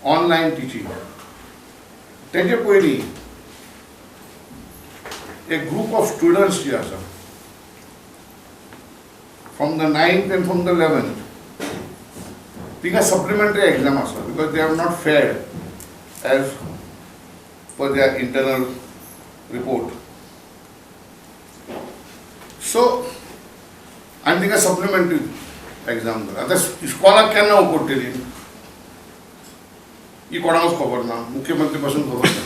Online teaching. तेजे पयलीं एक ग्रुप ऑफ स्टुडंट्स जे आसा from the 9th and from the 11th, तिका सप्लिमेंटरी एग्जाम आसा because they have not fared as per their internal report. So आनी तिका supplementary exam जाता. आतां इस्कॉलाक केन्ना उगडटली ही कोणाकूच खबर ना, मुख्यमंत्री पासून खबर ना.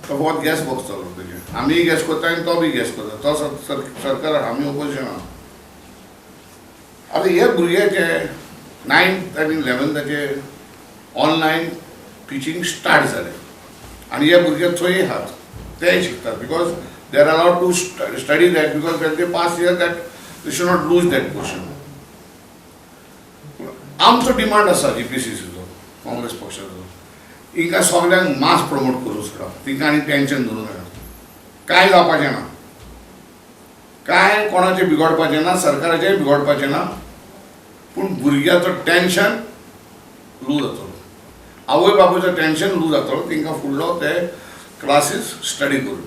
तो फकत गॅस बॉक्स चालू तेजेर, आमीय गॅस करता आनी तो बी गॅस करता. तो सरकार, आमी ओपोजिशना. आतां हे भुरग्याचे 9th आनी 11थाचे ऑनलायन टिचींग स्टार्ट जालें आनी हे भुरगे थंय आहात, तेय शिकतात because they are allowed to study that, because when they pass year that they should not lose that portion. आमचो डिमांड आसा जीपीसीसीचो, काँग्रेस पक्षाचो, हिंकां सगल्यांक मास प्रमोट करूं सोडा. तिंकां आनी टेंशन धरूं नाका. कांय जावपाचें ना, कांय कोणाचें बिगडपाचें ना, सरकाराचें बिगडपाचें ना, पूण भुरग्याचो टेंशन लूज जातलो, आवय बापूयचो टेंशन लूज जातलो. तांकां फुडलो ते क्लासीस स्टडी करूं.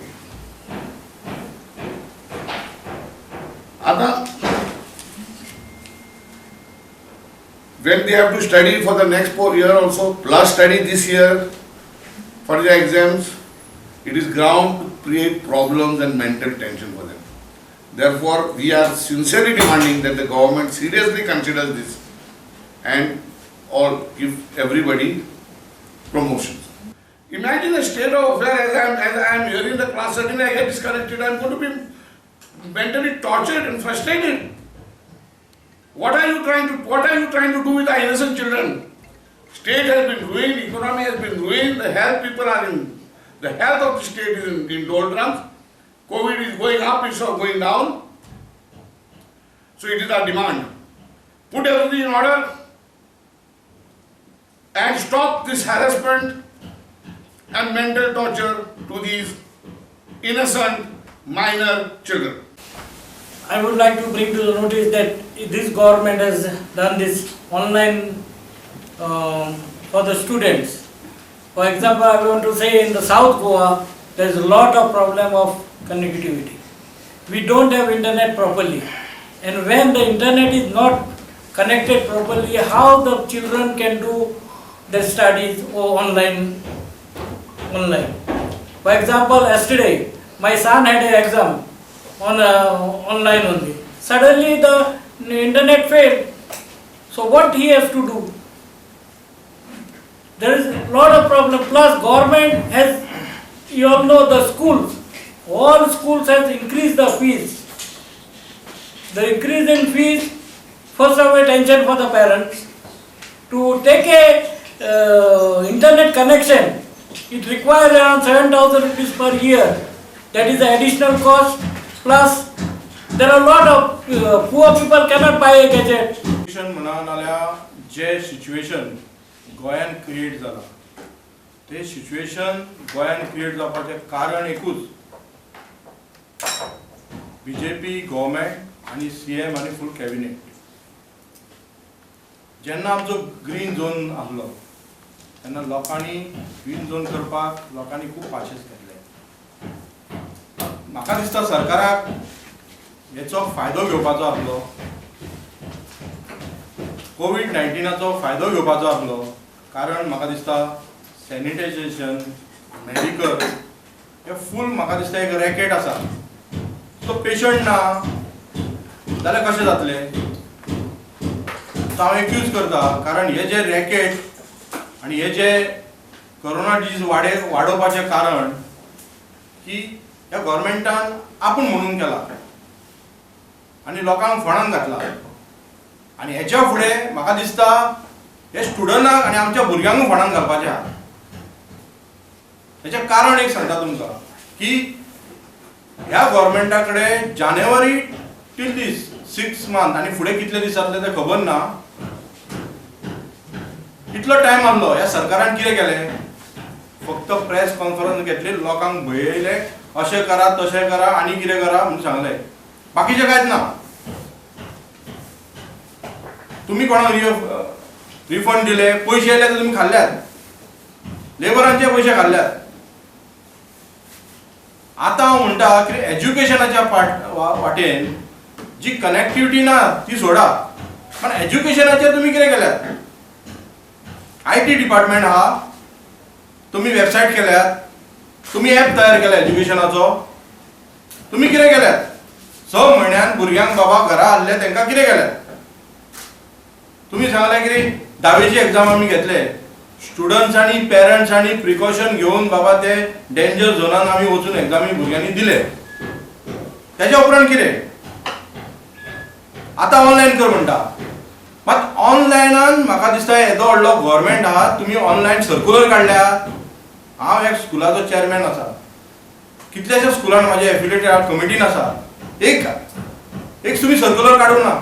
आतां when they have to study for the next 4 year also, plus study this year for the exams, it is ground to create problems and mental tension for them. Therefore, we are sincerely demanding that the government seriously considers this and or give everybody promotions. Imagine the state of affairs as I am hearing the class, suddenly I get disconnected, I am going to be mentally tortured and frustrated. What are you trying to, what are you trying to do with our innocent children? State has been ruined, economy has been ruined, the health people are in, the health of the state is in doldrums. COVID is going up instead of going down. So it is our demand. Put everything in order and stop this harassment and mental torture to these innocent minor children. I would like to bring to the notice that this government has done this online for the students. For example, I want to say in the South Goa, there is a lot of problem of connectivity. We don't have internet properly. And when the internet is not connected properly, how the children can do their studies or online? For example, yesterday, my son had an exam on online only. Suddenly the internet failed. So what he has to do? There is a lot of problem. Plus government has, you all know the schools, all schools has increased the fees. The increase in fees, first of all, tension for the parents. To take a internet connection, it requires around 7,000 rupees per year. That is the additional cost. Plus, there are a lot of poor people cannot buy a gadget. म्हणा नाल्यार जे situation गोंयान create जाला ते situation गोंयान create जावपाचें कारण एकूच, BJP government आनी सीएम आनी फूल कॅबिनेट. जेन्ना आमचो ग्रीन झोन आसलो तेन्ना लोकांनी ग्रीन झोन करपाक लोकांनी खूब पाशेस घेतले. म्हाका दिसता सरकाराक हेचो फायदो घेवपाचो आसलो, कोवीड-19चो फायदो घेवपाचो आसलो, कारण म्हाका दिसता सॅनिटायझेशन, मेडिकल हे फूल म्हाका दिसता एक रॅकेट आसा. तो पेशंट ना जाल्यार कशें जातलें? सो हांव एक्यूज करता, कारण हे जे रॅकेट आनी हे जे कोरोना डिजीज वाडोवपाचें कारण की ह्या गव्हर्मेंटान आपूण म्हणून केला आनी लोकांक फोंडांत घातला. आनी हेच्या फुडें म्हाका दिसता हे स्टुडंटांक आनी आमच्या भुरग्यांकूय फोंडांत घालपाचें आहा. हेचें कारण एक सांगता तुमकां की ह्या गव्हर्मेंटा कडेन जानेवारी टील दीस 6 मंथ आनी फुडें कितले दीस जातले ते खबर ना, इतलो टायम आसलो. ह्या सरकारान कितें केलें? फक्त प्रेस कॉन्फरन्स घेतली, लोकांक भंययले, अशें करा तशें करा आनी कितें करा म्हणून सांगलें, बाकीचें कांयच ना. तुमी कोणाक रिफंड दिले, पयशे येयले तर तुमी खाल्ल्यात. लेबरांचे पयशे खाल्ल्यात. आतां हांव म्हणटा की एज्युकेशनाच्या पाट वाटेन जी कनेक्टिविटी ना ती सोडा, पण एज्युकेशनाचेर तुमी कितें केल्यात? IT department आहा, तुमी वेबसायट केल्यात, तुमी एप तयार केला एज्युकेशनाचो, तुमी कितें केल्यात? 6 म्हयन्यान भुरग्यांक बाबा घरा हाडले, तांकां कितें केल्यात? तुमी सांगलें की धावेची एग्जाम आमी घेतले, स्टुडंट्स आनी पेरंट्सांनी प्रिकॉशन घेवन बाबा ते डेंजर झोनान आमी वचून एग्जामी भुरग्यांनी दिले. तेच्या उपरांत कितें? आतां ऑनलायन कर म्हणटा. मात ऑनलायनान म्हाका दिसता येदो व्हडलो गव्हर्मेंट आहा, तुमी ऑनलायन सर्कुलर काडल्यात. हांव एक स्कुलाचो चेअरमॅन आसा, कितल्याश्या स्कुलान म्हाजे एफिलिएटेड कमिटीन आसा. एक एक तुमी सर्कुलर काडूंक ना.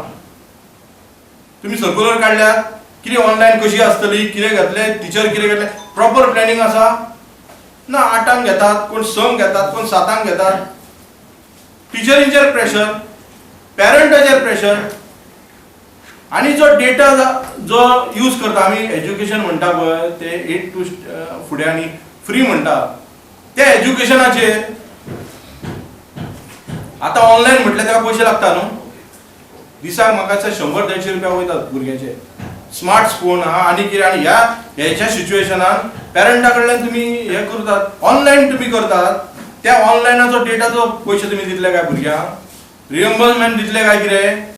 तुमी सर्कुलर काडल्यात कितें? ऑनलायन कशी आसतली, कितें घेतले टिचर, कितें घेतले, प्रॉपर प्लॅनिंग आसा ना. 8आंक घेतात कोण, 6ंक घेतात कोण, 7आंक घेतात. टिचरींचेर प्रेशर, पेरंटाचेर प्रेशर. आनी जो डेटा जो यूज करता आमी एज्युकेशन म्हणटा पळय, ते एट टू फुडें आनी फ्री म्हणटा त्या एज्युकेशनाचेर. आतां ऑनलायन म्हटल्यार ताका पयशे लागता न्हू. दिसाक म्हाका दिसता 100-150 रुपया वयतात भुरग्याचे. स्मार्ट फोन आहा आनी कितें, आनी ह्या हेच्या सिच्युएशनान पेरंटा कडल्यान तुमी हें करतात, ऑनलायन तुमी करतात. त्या ऑनलायनाचो डेटाचो पयशे तुमी दितले काय भुरग्यांक? रिएम्बर्समेंट दितले काय कितें?